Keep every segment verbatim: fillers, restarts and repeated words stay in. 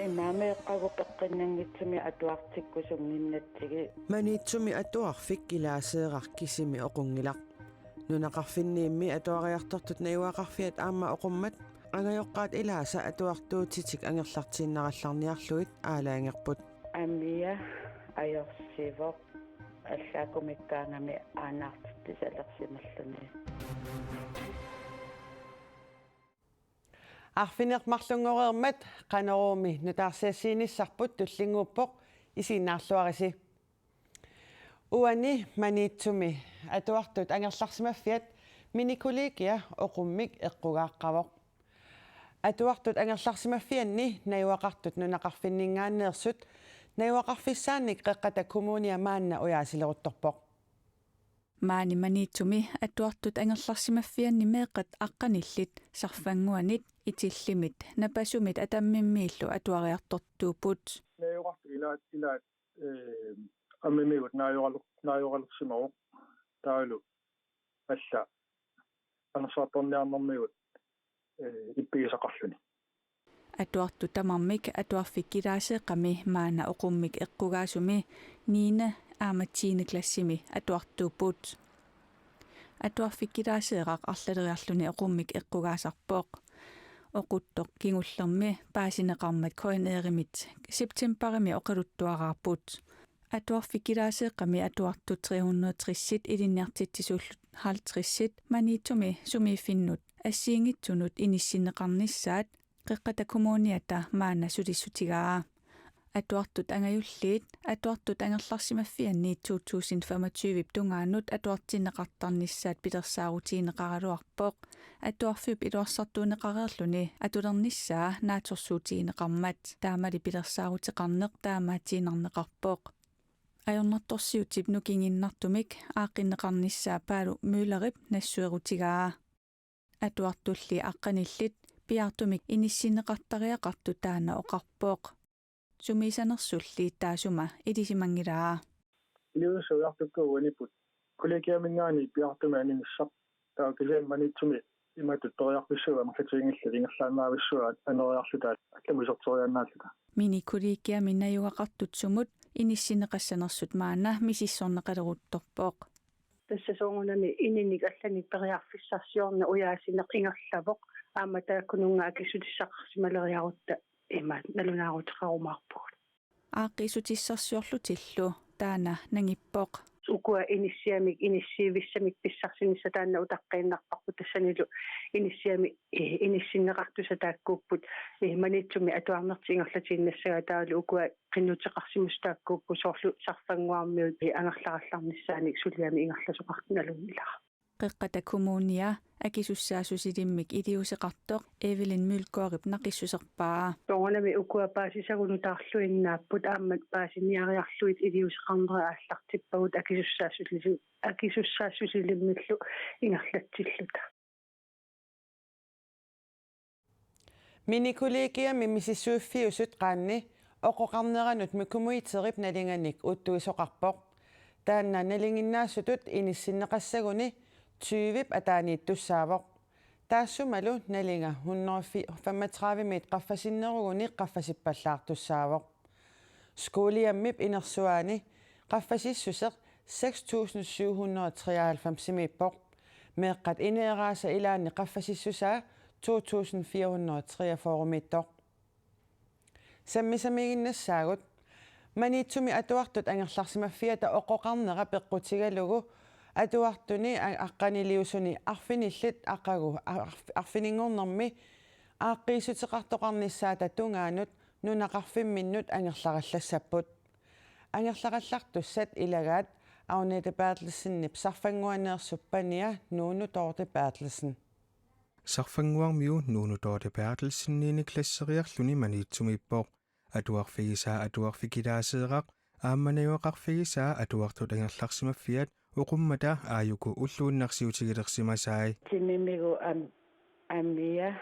Imaammi aqagu peqqinnanngitsumik atuartikkusunnginnatsigit. Maniitsumi atuarfik Kilaaseeraq kisimi oqunngilaq. Nunaqarfinniimmi atuariartortut najugaqarfiat aamma oqummat angajoqqaat ilaasa atuartuutitik angerlartiinnarallarniarlugit aalajangerput. Amia ajorsivoq allaakumikkaangami aanaartitsisalersimalluni. Arfineq-marlunngoreermat Qanoruumi nutaarsiassiinissarput tullinnguuppoq, isiginnaarluarisi. Uani Maniitsumi atuartut angerlarsimaffiat Minikollegia oqummik eqqugaaqqavoq. Atuartut angerlarsimaffianni najugaqartut nunaqarfinninngaanneersut najugaqarfissaannik Qeqqata Kommunia maanna ujaasileruttorpoq. Maani Maniitsumi atuartut angerlarsimaffianni meeqqat aqqanillit Sarfannguanit, Itillimit, Napasumit Atammimmiillu atuariartortuupput. Najugaqartut ilaat, ilaat, ee, ammimigut naajoralu-, naajoralersimavoq taavalu alla anersaartorniarnermigut, ee, ippigisaqarluni. Atuartut tamarmik Atuarfik Kilaaseeqqami maanna oqummik eqqugaasumi niende aamma tiende klassimi atuartuupput. Atuarfik Kilaaseeraq arlaleriarluni oqummik eqqugaasarpoq. Oquttoq kingullermi paasineqarmat K N R-imit septembarimi oqaluttuaraarput. Atuarfik Kilaaseeqqami atuartut tre hundrede og tres-it ilinniartitsisullu halvtreds-it Maniitsumi sumiiffinnut assigiinngitsunut inissinneqarnissaat Qeqqata Kommuniata maanna sulissutigaa. Atuartut angajulliit atuartut angerlarsimaffianni to tusind femogtyve-p tungaanut atuartinneqartarnissaat pilersaarutigineqaraluarpoq. Atuarfiup iluarsartuunneqareerluni atulernissaa naatsorsuutigineqarmat, taamali pilersaaruteqarneq taamaatiinnarneqarpoq. Ajornartorsiutip nukinginnartumik aaqqinneqarnissaa Paalo Møllerip nassuerutigaa. Atuartulli aqqanillit piaartumik inissinneqartariaqartut taanna oqarpoq. Sumiissanersulli taassuma ilisimanngilaa. Iliuusissat ujartukkut uaniipput. Kollegiaminngaanniit piaartumik aninissaq. Taava kisianni Maniitsumi imatut periarfissuit amerlatiginngillat, ingerlaannaavissuit aneriarluta allamut iserteriaannaalluta. Minikollegiami najugaqartut sumut inissinneqassanersut maanna misissorneqaleruttorpoq. Tassa soorunami ininnik allanik periarfissarsiorneq ujaasineq ingerlavoq, aamma taakkununnga akisutissaqarsimaleriarutta ima nalunaaruteqarumaarpugut. Aaqqiissutissarsiorlutillu taanna nangippoq. Ukua inissiamik inissiivissamik pissarsinissaq taanna utaqqiinnarparput, tassanilu inissiamik, eh, inissinneqartussat taakkuupput, eh, Maniitsumi atuarnertik ingerlatiinnassagaat, taavalu ukua qinnuteqarsimasut taakkuupput soorlu Sarfannguarmiut, eh, angerlarallarnissaannik suliami ingerlasoqartut nalunngilara. Qeqqata Kommunia akisussaassusilimmik iliuuseqartoq Evelyn Mølgaardip naqissuserpaa. Soorunami ukua paasisagut nutaarluinnaapput, aamma paasiniariarlugit iliuuseqarnerat aallartippagut akisussaassusilim-, akisussaassusilimmillu ingerlatsilluta. Minikollegiami misissuiffiusut qaanni oqoqarneranut Mikumuiterip nalinganik uuttuisoqarpoq. Taanna nalinginnaasutut inissinneqassaguni tyvep ataaniittussaavoq. Taassumalu nalinga hundrede femogtredive-miit qaffasinneruguni qaffasippallaartussaavoq. Skoliamip inersuaani qaffasissuseq seks tusind syv hundrede og treoghalvfems-imiippoq. Meeqqat ineeraasa ilaanni qaffasissusaa to tusind fire hundrede og treogfyrre-miittoq. Sammisamiiginnassaagut. Maniitsumi atuartut angerlarsimaffiata oqoqarnera peqqutigalugu atuartuni a-, aqqaniliusuni arfinillit aqagu arf-, arfininngornermi aaqqiissuteqartoqarnissaata tungaanut nunaqarfimminnut angerlarallassapput. Angerlarallartussat ilagaat Agnete Berthelsenip Sarfannguaneersup pania Nuunu Dorthe Berthelsen. Sarfannguarmiu Nuunu Dorthe Berthelsen niende klasseriarluni Maniitsumiippoq. Atuarfigisaa Atuarfik Kilaaseeraq aamma najugaqarfigisaa atuartut angerlarsimaffiat oqummata aajuku ulluinnarsiutigilersimasai. Timimigut am-, amia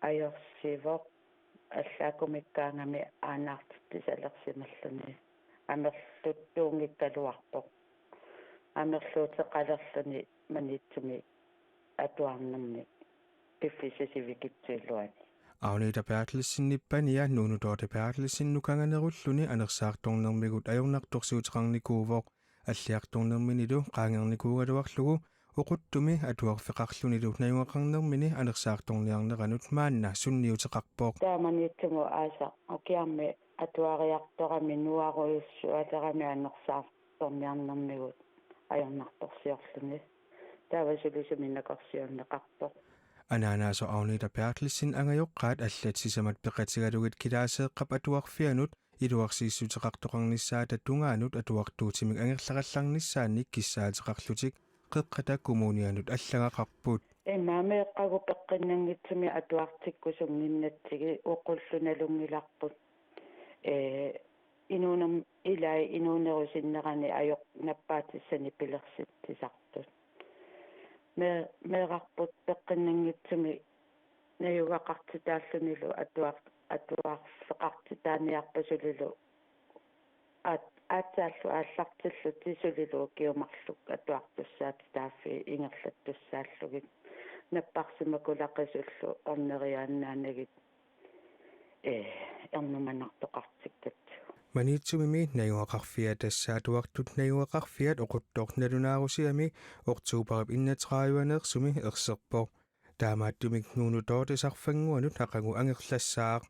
ajorsivoq, allaakumikkaangami aanaartitsisalersimalluni, amerluttuunngikkaluarpoq. Amerluuteqalerluni Maniitsumi atuarnermi piffissap sivikitsup iluani. Agnete Berthelsenip pania Nuunu Dorthe Berthelsen nukanganerulluni anersaartornermigut ajornartorsiuteqarnikuuvoq. Alliartornerminilu qaangernikuugaluarlugu oquttumi atuarfeqarlunilu najugaqarnermini anersaartorniarneranut maanna sunniuteqarpoq. Taamaniittumut aasaq ukiarmi atuariartorami nuarujussualerami anersaartorniarnermigut ajornartorsiorluni. Taava sulisumik nakorsiorneqarpoq. Anaanaasoq Agnete Berthelsen angajoqqaat allat sisamat peqatigalugit Kilaaseeqqap Atuarfianut iluarsiissuteqartoqarnissaata tungaanut atuartuutimik angerlarallarnissaannik kissaateqarlutik Qeqqata Kommunianut allagaqarput. Immaqa meeqqagut peqqinnanngitsumik atuartikkusunnginnatsigit oqullu nalunngilarput. Ee, inuunerm-, ilai inuunerup sinnerani ajoq nappaatissanik pilersitsisartut. Me-, meerarput peqqinnanngitsumik najugaqartitaallunilu atuar-, atuarfeqartitaaniarput sulilu aat-, aatsaallu aallartillutik sulilu ukiut marluk atuartussaatitaaffii ingerlattussaallugit napparsimakulaqisullu orneriaannaanagit, ee, ernumanartoqartikkatsigu. Maniitsumimi najugaqarfia tassa atuartut najugaqarfiat oquttoq nalunaarusiami oktoberip enogtredive-aneersumi erserpoq. Taamaattumik Nuunu Dorthe sarfannguanut aqagu angerlassaaq.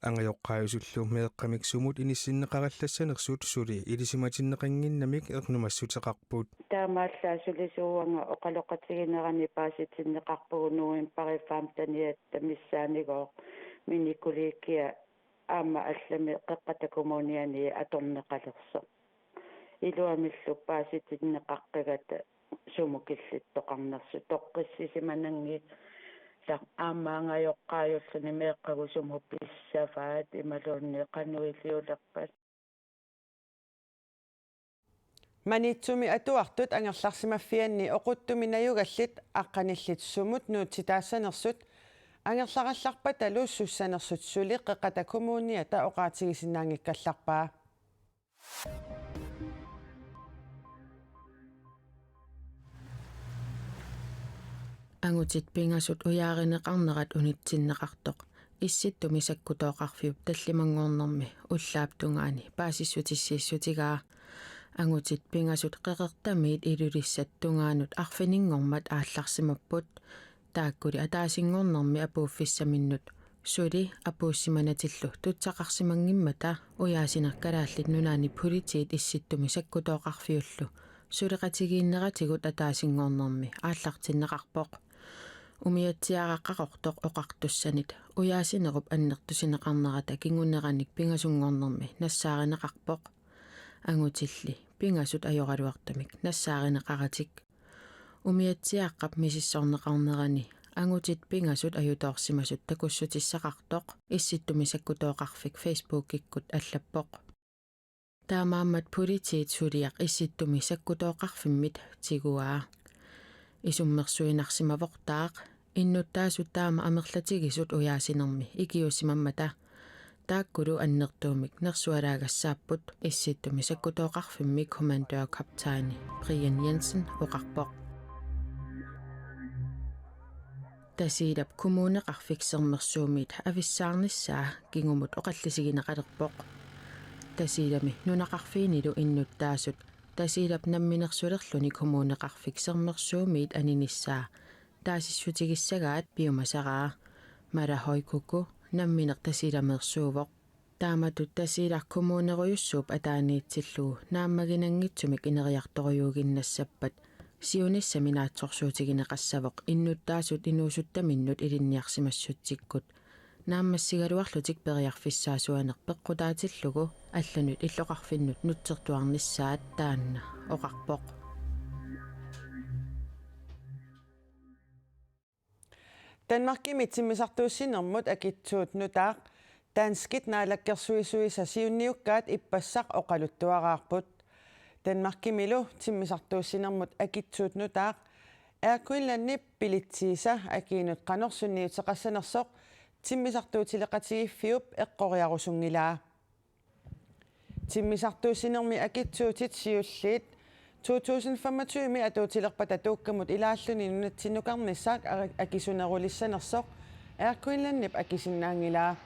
Angajoqqaajusullu meeqqamik sumut inissinneqarallassanersut suli ilisimatinneqannginnamik ernumassuteqarput. Taamaallaat sulisuuvunga oqaloqatiginerani paasitinneqarpugut novembarip femteniata missaanigooq minikollegia aamma allami Qeqqata Kommuniani atorneqalersoq. Iluamillu paasitinneqaqqigata sumut killittoqarnersut toqqissisimananngilaq aamma angajoqqaajulluni meeqqagut sumut pissavaat imaluunniit qanoq iliulerpat. Maniitsumi atuartut angerlarsimaffianni oquttumi najugallit aqqanillit sumut nuutsitaassanersut angerlarallarpatalu sussanersut suli Qeqqata Kommuniata oqaatigisinnaanngikkallarpaa. Angutit pingasut ujaarineqarnerat unitsinneqartoq Issittumi Sakkutooqarfiup tallimanngornermi ullaap tungaani paasissutissiissutigaa. Angutit pingasut qeqertamiit Ilulissat tungaanut arfininngormat aallarsimapput. Taakkuli ataasinngornermi apuuffissaminnut suli apuussimanatillu tutsaqarsimanngimmata ujaasineq Kalaallit Nunaanni Politiit Issittumi Sakkutooqarfiullu suleqatigiinneratigut ataasinngornermi aallartinneqarpoq. Umiatsiaaraq Qaqortoq oqartussanit ujaasinerup annertusineqarnerata kinguneranik pingasunngornermi nassaarineqarpoq. Angutilli pingasut ajoraluartumik nassaarineqaratik. Umiatsiaaqqap misissorneqarnerani angutit pingasut ajutoorsimasut takussutissaqartoq Issittumi Sakkutooqarfik Facebookikkut allappoq. Taamaammat Politiit suliaq Issittumi Sakkutooqarfimmit tiguaa. Isummersuinarsimavortaaq innuttaasut taama amerlatigisut ujaasinermi ikiuussimammata. Taakkulu annertuumik nersualaagassaapput, Issittumi Sakkutooqarfimmi kommandørkaptajni Brian Jensen oqarpoq. Tasiilap Kommuneqarfik Sermersuumiit avissaarnissaa kingumut oqallisigineqalerpoq. Tasiilami nunaqarfiinilu innuttaasut Tasiilap namminersulerluni Kommuneqarfik Sermersuumiit aninissaa taasissutigissagaat piumasaraa. Mala Højkuku nammineq Tasiilameersuuvoq. Taamatut Tasiilaq kommunerujussuup ataaniitsillugu naammaginanngitsumik ineriartorujuuginnassappat siunissami naatsorsuutigineqassavoq innuttaasut inuusuttaminnut ilinniarsimassutsikkut naammassigaluarlutik periarfissaasuaneq peqqutaatillugu allanut illoqarfinnut nutsertuarnissaat taanna oqarpoq. Danmarkimi timmisartuussinermut akitsuut nutaaq danskit naalakkersuisuisa siunniukkaat ippassaq oqaluttuaraarput. Danmarkimilu timmisartuussinermut akitsuut nutaaq Air Greenlandip bilitsiisa akiinut qanoq sunniuteqassanersoq timmisartuutileqatigiiffiup eqqoriarusunngilaa. Timmisartuussinermi akitsuutit siulliit to tusind femogtyve-mi atuutilerpata tuukkamut ilaalluni nunatsinnukarnissaat a-, akisunerulissanersoq Air Greenlandip akisinnaanngilaa.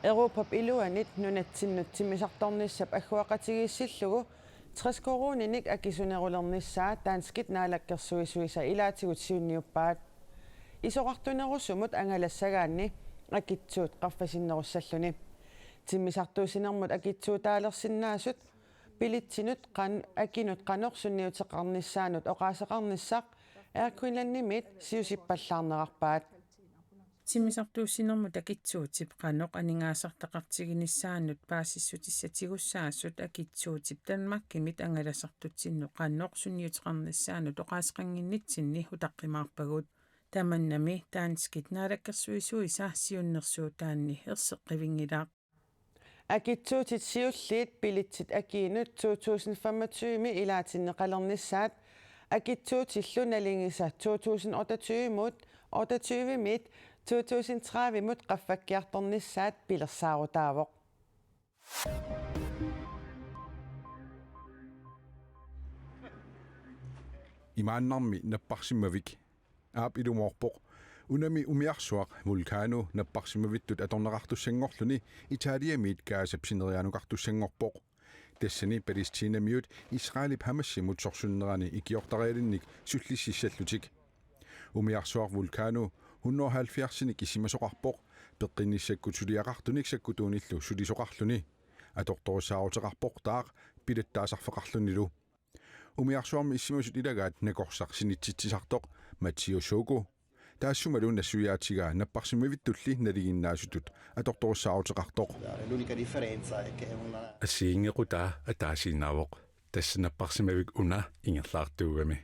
Europap iluanit nunatsinnut timmisartornissap agguaqatigiissillugu tres koruuninik akisunerulernissaa danskit naalakkersuisuisa ilaatigut siunniuppaat. Isorartunerusumut angalassagaanni akitsuut qaffasinnerussalluni. Timmisartuussinermut akitsuutaalersinnaasut billetsinut qan-, akinut qanoq sunniuteqarnissaanut oqaaseqarnissaq Air Greenlandimiit siusippallaarnerarpaat. Timmisartuussinermut akitsuutip qanoq aningaasartaqartiginissaanut paasissutissatigussaasut akitsuutip Danmarkimit angalasartutsinnut qanoq sunniuteqarnissaanut oqaaseqannginnitsinni utaqqimaarpagut. Tamannami danskit naalakkersuisuisa siunnersuutaanni erseqqivinngilaq. Akitsuutit siulliit billetsit akiinut to tusind femogtyve ilaatinneqalernissaat akitsuutillu nalingisa to tusind otteogtyve-mut, otteogtyve-mit to tusind tredive-mut qaffakkiartornissaat pilersaarutaavoq. Imaannarmi napparsimmavik. Aap ilumoorpoq. Unami umiarsuaq Vulcano napparsimmavittut atorneqartussanngorluni Italiamiit Gazap sinerianukartussanngorpoq. Tassani Palæstinamiut Israelip Hamasimut sorsunnerani ikiortarialinnik sullississallutik. Umiarsuaq Vulcano hundrede og halvfjerdsinik issimasoqarpoq, peqqinnissakkut suliaqartunik sakkutuunillu sulisoqarluni. Atortorissaaruteqarpoq taaq pilattaasarfeqarlunilu. Umiarsuarmi issimasut ilagaat nakorsaq sinitsitsisartoq Matteo Sogo. Taassumalu nassuiaatigaa napparsimmavittulli nalinginnaasutut atortorissaaruteqartoq. L'unica differenza è che è una... Assigiinngequtaa ataasiinnaavoq. Tassa napparsimmavik una ingerlaartuugami.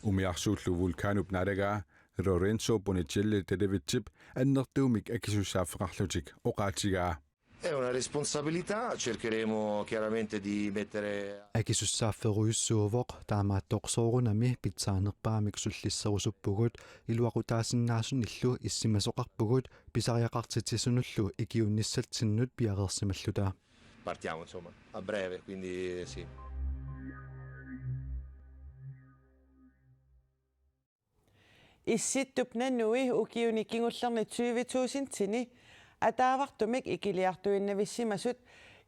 Umiarsuullu Vulcanop naalagaa Lorenzo Bonnicelli Tedevicip annertuumik akisussaaffeqarlutik oqaatigaa. È una responsabilità, cercheremo chiaramente di mettere... Akisussaafferujussuuvoq, taamaattoq soorunami pitsaanerpaamik sullisserusuppugut, iluaqutaasinnaasunillu issimasoqarpugut pisariaqartitsisunullu ikiuinnissatsinnut piareersimalluta. Partiamo, insomma, a breve, quindi sì. Issittup Nanui ukiuni kingullerni tyve tusindini ataavartumik ikiliartuinnavissimasut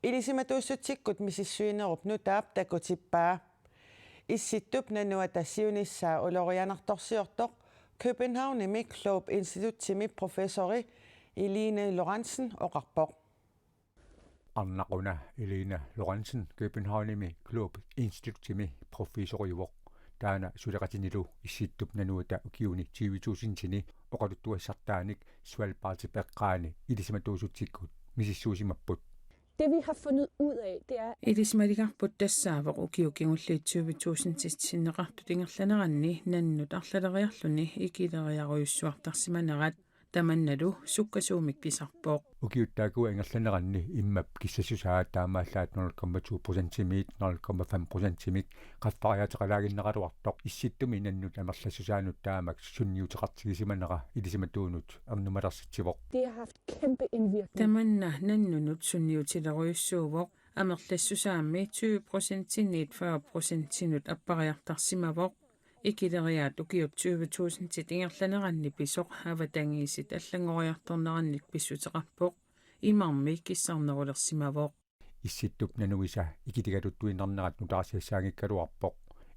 ilisimatuussutsikkut misissuinerup nutaap takutippaa. Issittup Nanuata siunissaa ulorianartorsiortoq Københavnimi Globe Instituttimi professori Eline Lorentzen oqarpoq. Arnaquna Eline Lorentzen Københavnimi Globe Instituttimi professoriuvoq. Taanna suleqatinilu Issittup Nanuata ukiuni tyve tusindini oqaluttuassartaanik Svalbardip eqqaani ilisimatuussutsikkut misissuisimapput. Det vi har fundet ud af, det er... Ilisimaligarput tassaavoq ukiut kingulliit tyve tusindit sinneqartut ingerlaneranni nannut arlaleriarluni ikileriarujussuartarsimanerat. Tamannalu sukkasuumik pisarpoq. Ukiut taakku ingerlaneranni immap kissassutsaa taamaallaat nul komma to procentimiit nul komma fem procentimik qaffariaateqalaaginnaraluartoq Issittumi nannut amerlassusaanut taamak sunniuteqartigisimanera ilisimatuunut ernumalersitsivoq. Det har haft kæmpe indvirkning. Tamanna nannunut sunniutilerujussuuvoq, amerlassusaammi tyve procentiniit fyrre procentinut appariartarsimavoq. Ikileriaat ukiut tyve tusindit ingerlaneranni pisoq avatangiisit allanngoriartornerannik pissuteqarpoq. Imarmi kissarnerulersimavoq. Issittup Nanuisa ikiligaluttuinnarnerat nutaarsiassaanngikkaluarpoq.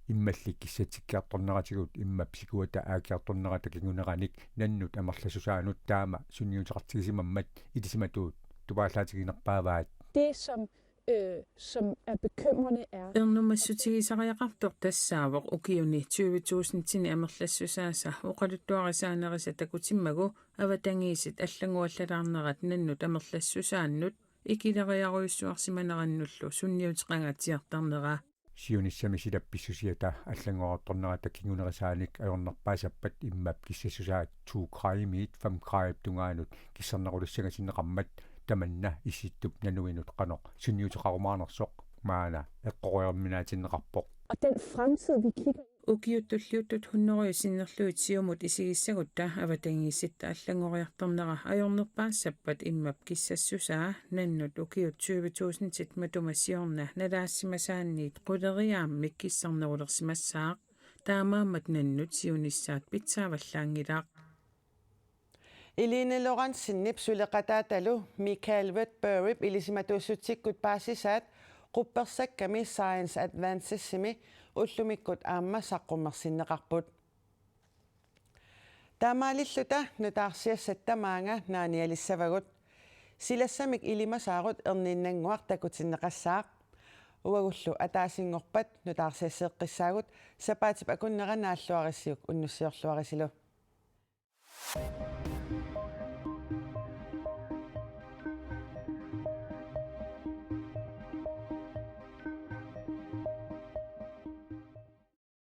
Immalli kissatsikkiartorneratigut immap sikuata aakiartornerata kinguneranik nannut amerlassusaanut taama sunniuteqartigisimammat ilisimatuut tupaallaatiginerpaavaat. Det, som øh, som er bekymrende, er... Ernumassutigisariaqartoq tassaavoq ukiuni tyve tusindini amerlassusaasa oqaluttuarisaanerisa takutimmagu avatangiisit allannguallalaarnerat nannut amerlassusaannut ikileriarujussuarsimanerannullu sunniuteqangaatsiartarnera. Siunissami silap pissusiata allanngoriartornerata kingunerisaanik ajornerpaassappat immap kissassusaa to gradimiit fem gradip tungaanut kissarnerulissangasinneqarmat tamanna Issittup Nanuinut qanoq sunniuteqarumaarnersoq maanna eqqoriarminaatinneqarpoq. Og den fremtid, vi kigger... Ukiut tulliuttut hunnorujut sinnerlugit siumut isigissagutta avatangiisitta allanngoriartornera ajornerpaassappat immap kissassusaa nannut ukiut tyve tusindit matuma siorna nalaassimasaanniit quleriaammik kissarnerulersimassaaq. Taamaammat nannut siunissaat pitsaavallaanngilaq. Eline Lorentzip suleqataatalu Michael Wedbergip ilisimatuussutsikkut paasisaat quppersakkami Science Advancesimi ullumikkut aamma saqqummersinneqarput. Taamaalilluta nutaarsiassat tamaanga naanialissavagut. Silassamik ilimasaarut erniinnannguaq takutinneqassaaq. Uagullu ataasinngorpat nutaarsiasseeqqissaagut, sapaatip akunnera naalluarisiuk unnussiorluarisilu.